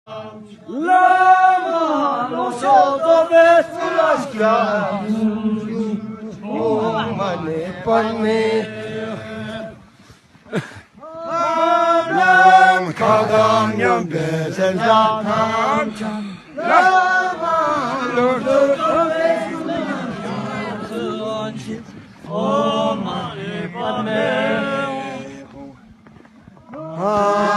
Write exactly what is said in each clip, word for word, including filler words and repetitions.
བླ་མ་ལོངས་སྤྱོད་རྫོགས་པའི་སྐུ་ལ་ཞུགས། ཨོཾ་མ་ཎི་པདྨེ། ནམ་མཁའ་དང་མཉམ་པའི་སེམས་ཅན་ཐམས་ཅད་བླ་མ་ལོངས་སྤྱོད་རྫོགས་པའི་སྐུ་ལ་ཞུགས། ཨོཾ་མ་ཎི་པདྨེ།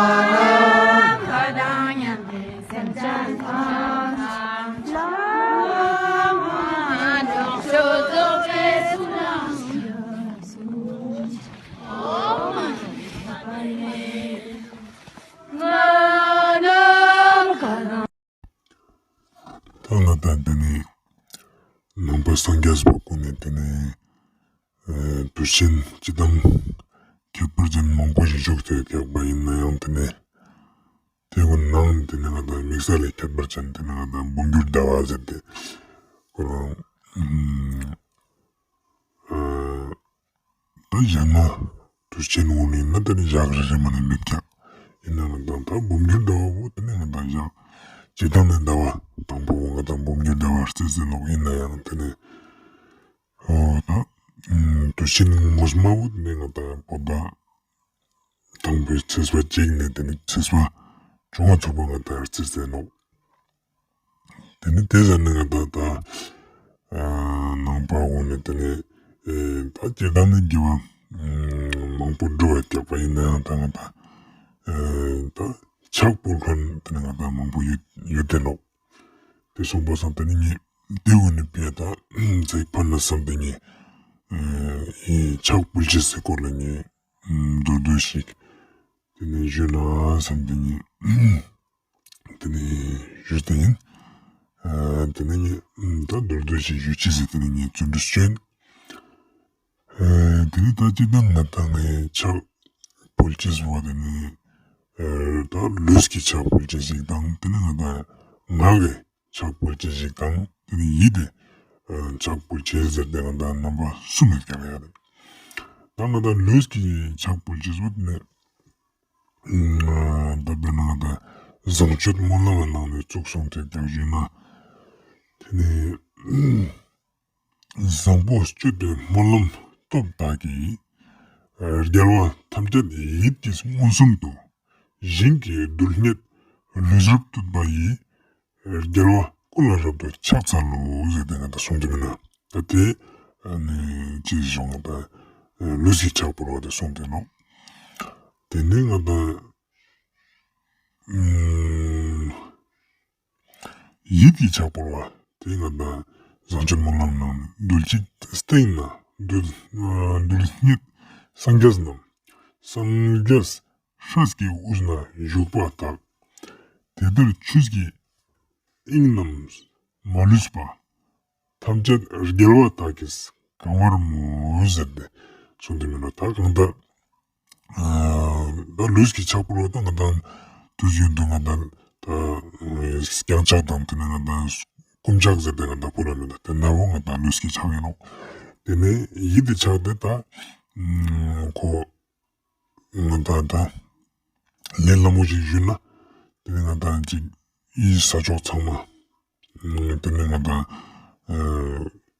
ནམ་མཁའ་དང་མཉམ་པའི་སེམས་ཅན་ཐམས་ཅད་བླ་མ་ལོངས་སྤྱོད་རྫོགས་པའི་སྐུ་ལ་ཞུགས། ཨོཾ་མ་ཎི་པདྨེ། ནམ་མཁའ་དང་། ད་ང་དང་དེ་ནི་ནང་པ་སངས་རྒྱས་པ་ཀུན་ནི་དེ་ནི་ཨ་དུས་ཆེན་སྤྱི་དང་ཁྱད་པར་ཅན་མང་པོ་ཞིག་བཞུགས་ཏེ་ཡོད་པ་ཡིན་ན་ཡང་དེ་ནི་དེ་ཀུན་ནང་དེ་ནི་ང་དང་དམིགས་བསལ་ལས་ཁྱད་པར་ཅན་དེ་ནི་ང་དང་འབུམ་འགྱུར་ཟླ་བ་ཟེར་ཏེ་ཁོ་རང་ཨ་ད་གཞན་མ་དུས་ཆེན་འོ་ནི་ན་དེ་ནི་ཞག་རེ་རེ་མ་ནི་མེད་ཀྱང་ཡིན་ན་ང་དང་ད་འབུམ་འགྱུར་ཟླ་བ་བོ་དེ་ནི་ང་དང་ཞག་སྤྱི་དང་ནི་ཟླ་བ་དང་པོ་བོ་ང་དང་འབུམ་འགྱུར་ཟླ་བ་རྩིས་ཟེར་ནོག་ཡིན་ན་ཡང་དེ་ནི་ཨོ་ད་དུས་ཆེན་ངོ་མ་བོ་དེ་ནི་ང་དང་བོད་ཟླ་དང་པོའི་ཚེས་པ་གཅིག་ནས་དེ་ནི་ཚེས་པ་བཅོ་ལྔ་ཚུག་པ་ང་དང་རྩིས་ཟེར་ནོག་དེ་ནི་དེ་ཟེར་ནི་ང་དང་ད་ཨ་ནང་པ་འོ་ནི་དེ་ནི་ཨེ་ད་སྤྱིར་བཏང་ནི་དགེ་བ་མང་པོ་སྒྲུབ་པ་རྒྱག་པ་ཡིན་ན་ཡང་ད་ང་དང་ཨེ་ད་ཕྱག་ཕུལ་མཁན་དེ་ནི་ང་དང་མང་པོ་ཡོད་ཡོད་དེ་ནོག་དེ་སོང་པ་སང་དེ་ནི་ངས་དེ་འོ་ནི་དཔེ་ད་ཚེ་ཕན་ན་བསམ་སྟེ་ངས་ཨེ་ཕྱག་ཕུལ་ཅེས་སི་སྐོར་ལ་ངས་མདོར་བསྡུས་ཤིག་དེ་ནི་ཞུ་ན་བསམ་སྟེ་ངས་དེ་ནི་ཞུས་ཏེ་ཡིན། ཨ་དེ་ནི་ངས་ད་མདོར་བསྡུས་ཤིག་ཞུ་ཅེས་སི་དེ་ནི་ངས་བརྩོན་འགྲུས་བསྐྱོན། ཨ་དེ་ནི་ད་སྤྱིར་བཏང་ང་དང་ངས་ཕྱག་ཕུལ་ཅེས་པོ་དེ་ནི་ཨ་ད་ལུས་ཀྱི་ཕྱག་ཕུལ་ཅེས་ཤིག་དང་དེ་ནི་ང་དང་ངག་གི་ཕྱག་ཕུལ་ཅེས་ཤིག་དང་དེ་ནི་ཡིད་དེ་ཨ་ཕྱག་ཕུལ་ཅེས་ཟེར་ཏེ་ང་དང་རྣམ་པ་གསུམ་ཡོད་ཀྱང་ཡོད་རེད། ད་ང་དང་ལུས་ཀྱི་ཕྱག་ཕུལ་ཅེས་པོ་དེ་ནི་ཨ་ད་དཔེར་ན་ང་དང་བཟང་སྤྱོད་སྨོན་ལམ་ནང་ནས་བཙུགས་སོང་སྟེ་ཀྱང་ཞུས་ན། དེ་ནི་བཟང་པོ་སྤྱོད་པའི་སྨོན་ལམ་སྟོབས་དག་གིས། རྒྱལ་བ་ཐམས་ཅད་ཡིད་ཀྱིས་མངོན་སུམ་དུ། ཞིང་གི་རྡུལ་སྙེད་ལུས་རབ་བཏུད་པ་ཡིས། རྒྱལ་བ་ཀུན་ལ་རབ་ཏུ་ཕྱག་འཚལ་ལོ་ཟེར་ཏེ་ང་དང་གསུངས་ཏེ་མེད་ན། ད་དེ་ཨ་ནི་ཅི་ཞུ་ང་དང་ལུས་ཀྱི་ཕྱག་ཕུལ་བ་དེ་གསུངས་ཏེ་ནོག་དེ་ནི་ང་དང་ཨུམ་ཡིད་ཀྱི་ཕྱག་ཕུལ་བ་དེ་ང་དང་བཟང་སྤྱོད་སྨོན་ལམ་ནང་རྡུལ་གཅིག་སྟེང་ན་རྡུལ་རྡུལ་སྙེད་སངས་རྒྱས་རྣམས། སངས་རྒྱས་སྲས་ཀྱི་དབུས་ན་བཞུགས་པ་དག་དེ་ལྟར་ཆོས་ཀྱི་དབྱིངས་རྣམས་མ་ལུས་པ། ཐམས་ཅད་རྒྱལ་བ་དག་གིས་གང་བར་མོས་ཟེར་ཏེ་གསུངས་ཏེ་མེད་ན། ད་གང་ལྟར་ཨ་ད་ལུས་ཀྱི་ཕྱག་ཕུལ་བ་དང་ང་དང་དུས་རྒྱུན་དུ་ང་དང་ད་ཨ་རྐྱང་ཕྱག་དང་དེ་ནས་ང་དང་རྐུན་ཕྱག་ཟེར་ཏེ་ང་དང་ཕུལ་བ་མེད་ན། དེ་ན་བོ་ང་དང་ལུས་ཀྱི་ཕྱག་ཡིན་ནོག་དེ་ནས་ཡིད་ཀྱི་ཕྱག་དེ་ད་ཨ་ཁོ་ང་དང་ད་ལས་སླ་མོ་ཞིག་ཞུས་ན། དེ་ནི་ང་དང་ཅིག་ཡིད་ས་ཕྱོགས་ཚང་མ། དེ་ནི་ང་དང་ཨ་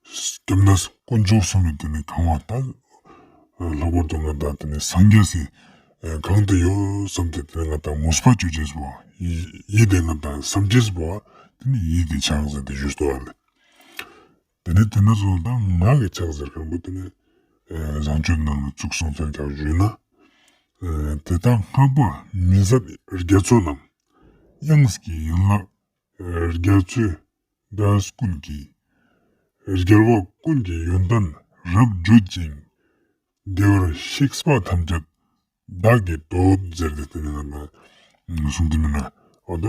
སྐྱབས་གནས་དཀོན་མཆོག་གསུམ་ནི་དེ་ནི་གང་བ་དང་། ལྷག་པར་དུ་ང་དང་དེ་ནི་སངས་རྒྱས་སི་གང་དུ་ཡོད་བསམ་སྟེ་དེ་ནི་ང་དང་མོས་པ་ཅོ་ཅེས་པོ། ཡིད་དེ་ང་དང་བསམ་ཅེས་པོ། དེ་ནི་ཡིད་དེ་ཕྱག་ཟེར་ཏེ་ཞུས་ཏོ་ཨ་ལེ། དེ་ནས་དེ་ན་སོང་ད་ངག་གི་ཕྱག་ཟེར་མཁན་པོ་དེ་ནས་ཨེ་བཟང་སྤྱོད་ནང་ནས་བཙུགས་སོང་ཚར་ཀྱང་ཞུས་ན། ཨེ་དེ་དག་བསྔགས་པ་མི་ཟད་རྒྱ་མཚོ་རྣམས། དབྱངས་ཀྱི་ཡན་ལག་ཨེ་རྒྱ་མཚོའི་སྒྲ་ཀུན་གྱིས། རྒྱལ་བ་ཀུན་གྱི་ཡོན་ཏན་རབ་བརྗོད་ཅིང་། བདེ་བར་གཤེགས་པ་ཐམས་ཅད་བདག་གིས་བསྟོད། ཟེར་ཏེ་དེ་ནས་ང་དང་གསུངས་ཏེ་མེད་ན། འོ་ད་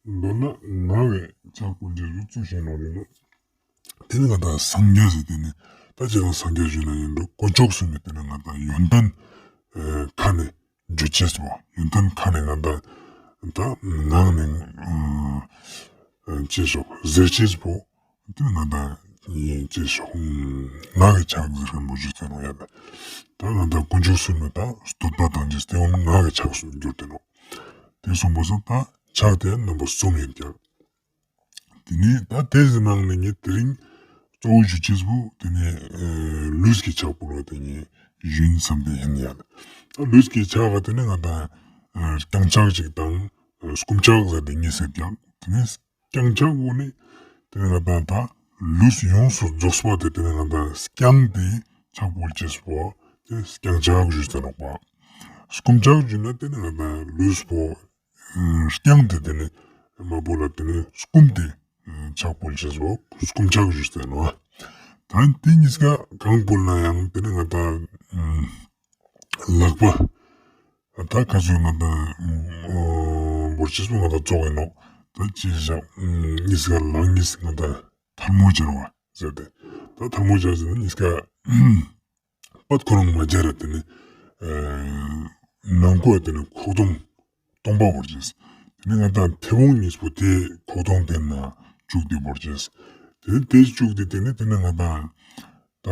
མདོར་ན་ངག་གི་ཕྱག་ཕུལ་ཅེས་སུ་བཙུགས་ཤིང་ནོར་ཡིན་ནོ། དེ་ནི་ང་དང་སངས་རྒྱས་ཟེར་དེ་ནི་ད་ཅི་ཡང་སངས་རྒྱས་ཞུས་ན་ཡིན་འགྲོ། དཀོན་མཆོག་གསུམ་ནི་དེ་ནི་ང་དང་ཡོན་ཏན་ཨེ་ཁ་ནས་བརྗོད་ཅེས་པོ། ཡོན་ཏན་ཁ་ནས་ང་དང་ད་ངག་ནས་ཨེ་ཅེས་སོགས་ཟེར་ཅེས་པོ། དེ་ནི་ང་དང་ཡིན་ཅེས་སོགས་ངག་གི་ཕྱག་ཟེར་མཁན་པོ་ཞུས་ཏེ་ནོག་ཡ། ད་ད་ང་དང་དཀོན་མཆོག་གསུམ་ནི་ད་བསྟོད་པ་དང་ཅེས་དེ་འོ་ན་ངག་གི་ཕྱག་སུ་གྱུར་ཏེ་ནོག་དེ་སོང་པ་སང་ད་ ཕྱག་དེ་རྣམ་པ་གསུམ་ཡོད་ཀྱག། དེ་ནས་ད་དེ་ཟེར་ནང་ནས་ངས་དེ་རིང་གཙོ་བོ་ཞུ་ཅེས་པོ་དེ་ནས་ལུས་ཀྱི་ཕྱག་ཕུལ་བ་དེ་ངས་ཞུ་ཡིན་བསམ་སྟེ་ཡིན་ཡང་། ད་ལུས་ཀྱི་ཕྱག་ག་དེ་ནས་ང་དང་རྐྱང་ཕྱག་ཅིག་དང་སྐུམ་ཕྱག་ཟེར་ཏེ་གཉིས་ཡོད་ཀྱག། དེ་ནས་རྐྱང་ཕྱག་པོ་ནི་དེ་ནས་ང་དང་ད་ལུས་ཡོངས་སུ་རྫོགས་པ་དེ་དེ་ནས་ང་དང་རྐྱང་དེ་ཕྱག་ཕུལ་ཅེས་པོ་དེ་རྐྱང་ཕྱག་ཞུས་ཏེ་ནོག་པ། སྐུམ་ཕྱག་ཞུས་ན་དེ་ནས་ང་དང་ལུས་པོ་རྐྱང་དེ་དེ་ནས་མ་བོ་ལ་དེ་ནས་སྐུམ་དེ་ཕྱག་ཕུལ་ཅེས་པོ་སྐུམ་ཕྱག་ཞུས་ཏེ་ནོག། ད་དེ་གཉིས་ཀ་གང་ཕུལ་ན་ཡང་དེ་ནས་ང་དང་ལག་པ་ད་ག་ཚོད་ང་དང་བོར་ཅེས་པོ་ང་དང་ཙོགས་ཡིན་ནོག། ད་ཅི་ཞག་གཉིས་ཀ་ལག་གཉིས་ང་དང་ཐལ་མོ་སྦྱར་བ་ཟེར་ཏེ། ད་ཐལ་མོ་སྦྱར་ཟེར་ན་གཉིས་ཀ་པད་ཁོ་རང་མ་སྦྱར་ར་དེ་ནས་ནང་ཁོག་དེ་ནས་ཁོག་སྟོང་སྟོང་པ་བོར་ཅེས། དེ་ནས་ང་དང་མཐེ་བོང་གཉིས་པོ་དེ་ཁོག་སྟོང་དེ་ན་བཅུག་སྟེ་བོར་ཅེས། དེ་ནས་དེ་བཅུག་སྟེ་དེ་ནས་དེ་ནས་ང་དང་ད་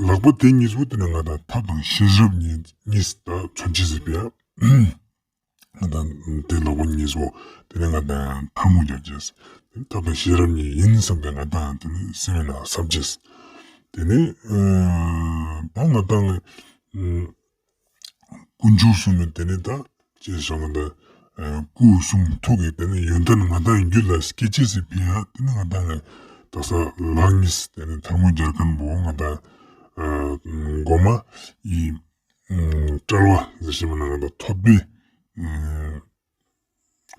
ལག་པ་དེ་གཉིས་པོ་དེ་ནས་ང་དང་ཐབས་དང་ཤེས་རབ་གཉིས་གཉིས་ད་མཚོན་ཅེས་ཟེར་པ་ཡ། ང་དང་དེ་ལག་པ་གཉིས་པོ་དེ་ནས་ང་དང་ཐལ་མོ་སྦྱར་ཅེས། ཐབས་དང་ཤེས་རབ་གཉིས་ཡིན་བསམ་སྟེ་ང་དང་དེ་ནས་སེམས་ལ་བསམ་ཅེས། དེ་ནས་ད་ང་དང་དཀོན་མཆོག་གསུམ་ནི་དེ་ནས་ད་ཅེས་བྱ་ང་དང་སྐུ་གསུང་ཐུགས་ཀྱི་དེ་ནས་ཡོན་ཏན་ང་དང་རྒྱུད་ལ་སྐྱེ་ཅེས་སི་ཕི་ཡ་དེ་ནས་ང་དང་ལག་གཉིས་དེ་ནས་ཐལ་མོ་སྦྱར་མཁན་པོ་ང་དང་གོ་མ་ཡི་དཔྲལ་བ་ཟེར་ཞིག་མ་ན་ང་དང་ཐོད་པའི་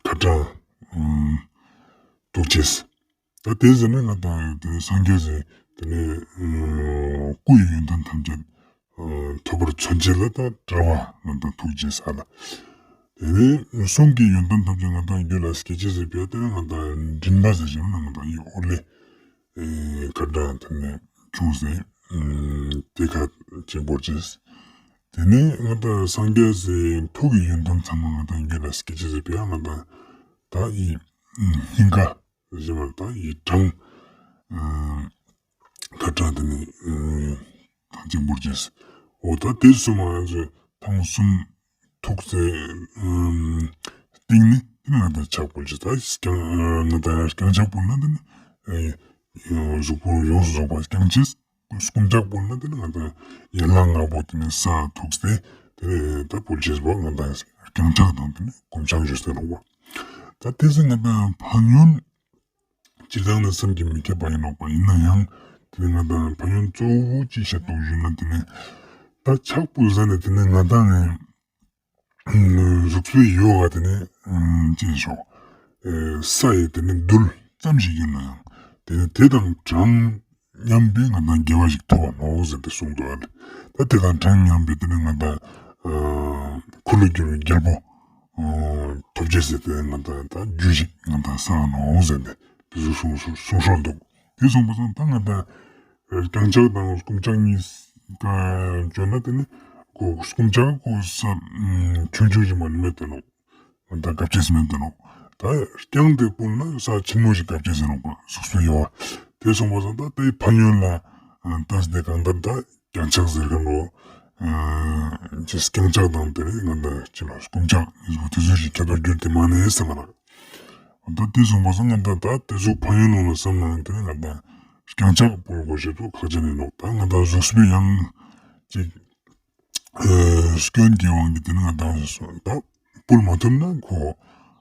ཁ་ཏྲ་ཐུག་ཅེས། ད་དེ་ཟེར་ན་ང་དང་དེ་སངས་རྒྱས་ཟེར་དེ་ནས་སྐུ་ཡི་ཡོན་ཏན་ཐམས་ཅད་ཐོབ་པར་མཚོན་ཅེས་ལ་ད་དཔྲལ་བ་ང་དང་ཐུག་ཅེས་ཨ་ལ། དེ་ནས་གསུང་གི་ཡོན་ཏན་ཐམས་ཅད་ང་དང་རྒྱུད་ལ་སྐྱེ་ཅེས་ཟེར་པ་དེ་ནས་ང་དང་མགྲིན་པ་ཟེར་ཞིག་མ་ན་ང་དང་ཡི་ཨོ་ལེ། ཨེ་ཁ་ཏྲ་དེ་ནས་ཆུང་ཟེར་ཨེ་དེ་ཁ་ཅིག་བོར་ཅེས། དེ་ནས་ང་དང་སངས་རྒྱས་སི་ཐུགས་ཀྱི་ཡོན་ཏན་ཚང་མ་ང་དང་རྒྱུད་ལ་སྐྱེ་ཅེས་ཟེར་པ་ཡ་ང་དང་ད་ཡི་སྙིང་ག་ཟེར་ཞིག་མ་ན་ད་ཡི་བྲང་ཨེ་ཁ་ཏྲ་དེ་ནས་ཨེ་ཐང་ཅིག་བོར་ཅེས། འོ་ད་དེ་གསུམ་མ་ང་ཚོ་ཐང་གསུམ་ཐུགས་སེ་ཨམ་སྟེང་ནས་དེ་ནས་ང་དང་ཕྱག་ཕུལ་ཅེས། ད་རྐྱང་ང་དང་རྐྱང་ཕྱག་ཕུལ་ན་དེ་ནས་ཨེ་གཟུགས་པོ་ཡོངས་སུ་རྫོགས་པ་རྐྱང་ཅེས། སྐུམ་ཕྱག་ཕུལ་ན་དེ་ནས་ང་དང་ཡན་ལག་ལྔ་པོ་དེ་ནས་ས་ཐུག་སྟེ་དེ་ནས་ད་ཕུལ་ཅེས་པོ་ང་དང་རྐྱང་ཕྱག་དང་དེ་ནས་སྐུམ་ཕྱག་ཞུས་ཏེ་ནོག་པ། ད་དེ་ཟེར་ང་དང་ཕན་ཡོན་སྤྱིར་བཏང་ནས་བསམ་གྱིས་མི་ཁྱབ་པ་ཡིན་ནོག་པ། ཡིན་ན་ཡང་དེ་ནས་ང་དང་ཕན་ཡོན་གཙོ་བོ་ཅི་ཤད་དོག་ཞུས་ན་དེ་ནས་ད་ཕྱག་ཕུལ་ཟ་ནས་དེ་ནས་ང་དང་ནས་གཟུགས་པོའི་ཡོ་ག་དེ་ནས་ཅི་ཞོག་ས་ཡི་དེ་ནས་རྡུལ་ཙམ་ཞིག་ཡོད་ན་ཡང་དེ་ནས་དེ་དང་གྲངས་མཉམ་པའི་ང་དང་དགེ་བ་ཞིག་ཐོབ་པ་ནོག་ཟེར་ཏེ་གསུངས་འདུག་ཨ་ལེ། ད་དེ་དང་གྲངས་མཉམ་པའི་དེ་ནས་ང་དང་ཁུ་ལུ་གྱུར་བའི་རྒྱལ་པོ་ཐོབ་ཅེས་ཟེར་ཏེ་ང་དང་ད་རྒྱུ་ཞིག་ང་དང་བསགས་ནོག་ཟེར་ཏེ་དེ་ཟུག་གསུངས་གསུངས་སྲོལ་འདུག། དེ་གསུངས་པ་སང་ད་ང་དང་རྐྱང་ཕྱག་དང་སྐུམ་ཕྱག་གཉིས་ཀ་བརྗོད་ན་དེ་ནི་ཁོ་སྐུམ་ཕྱག་ཁོ་ས་ཆུང་ཆུང་ཞིག་མ་ནི་མེད་དེ་ནོག། ང་དང་སྐབས་ཅིག་མེད་དེ་ནོག། ད་རྐྱང་དེ་ཕུལ་ན་ས་ཆེན་མོ་ཞིག་སྐབས་ཅིག་ཟེར་ནོག་པ་གཟུགས་པོའི་ཡོ་བ། དེ་གསུངས་པ་སང་ད་དེའི་ཕན་ཡོན་ལ་ལྟས་ཏེ་གང་ལྟར་ད་རྐྱང་ཕྱག་ཟེར་མཁན་རོ། ཅི་རྐྱང་ཕྱག་དང་དེ་ནི་ང་དང་ཅི་ལ་སྐུམ་ཕྱག་ཡིན་པོ་དེ་ཟུག་ཞིག་ཁྱད་པར་གྱུར་ཏེ་མ་ནི་ཟེར་མ་ན། ད་དེ་གསུངས་པ་སང་ང་དང་ད་དེ་ཟུག་ཕན་ཡོན་ལ་བསམ་ན་དེ་ནི་ང་དང་རྐྱང་ཕྱག་ཕུལ་དགོས་ཤེས་པོ་ཁག་ཅན་ཡིན་ནོག། ད་ང་དང་གཟུགས་པོའི་ཡང་ཅིག་སྐྱོན་གྱི་དབང་གིས་དེ་ནི་ང་དང་ད་ཕུལ་མ་ཐུབ་ན་ཁོ་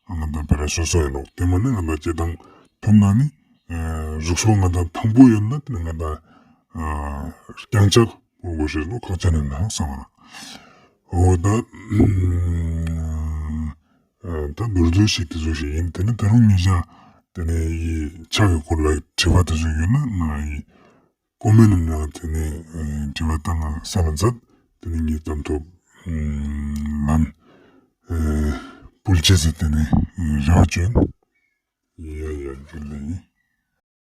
ང་དང་ཕེ་ར་སོ་སོ་ཡིན་ནོག། དེ་མ་ནི་ང་དང་ཅི་དང་ཐུབ་ན་ནི་གཟུགས་པོ་ང་དང་ཐང་པོ་ཡོད་ན་དེ་ནི་ང་དང་རྐྱང་ཕྱག་ཕུལ་དགོས་ཤེས་པོ་ཁག་ཅན་ཡིན་ནོག་བསམ་མ་ན། འོ་ད་ད་མདོར་བསྡུས་ཤིག་དེ་ཟུག་ཞིག་ཡིན། དེ་ནི་ད་རུང་ཉེ་ཞ་དེ་ནི་ཡི་ཕྱག་གི་སྐོར་ལ་དྲི་བ་དེ་ཟུག་ཡོད་ན་ང་ཡི་ཀོ་མེན་ནང་དེ་ནི་དྲི་བ་བཏང་ང་ས་ལ་མཛད། དེ་ནི་ངས་ཙམ་ཐོབ་ལན་ཕུལ་ཅེས་ཟེར་དེ་ནི་རེ་བ་ཅོ་ཡིན། ཡ་ཡ་འཇུ་ལེ།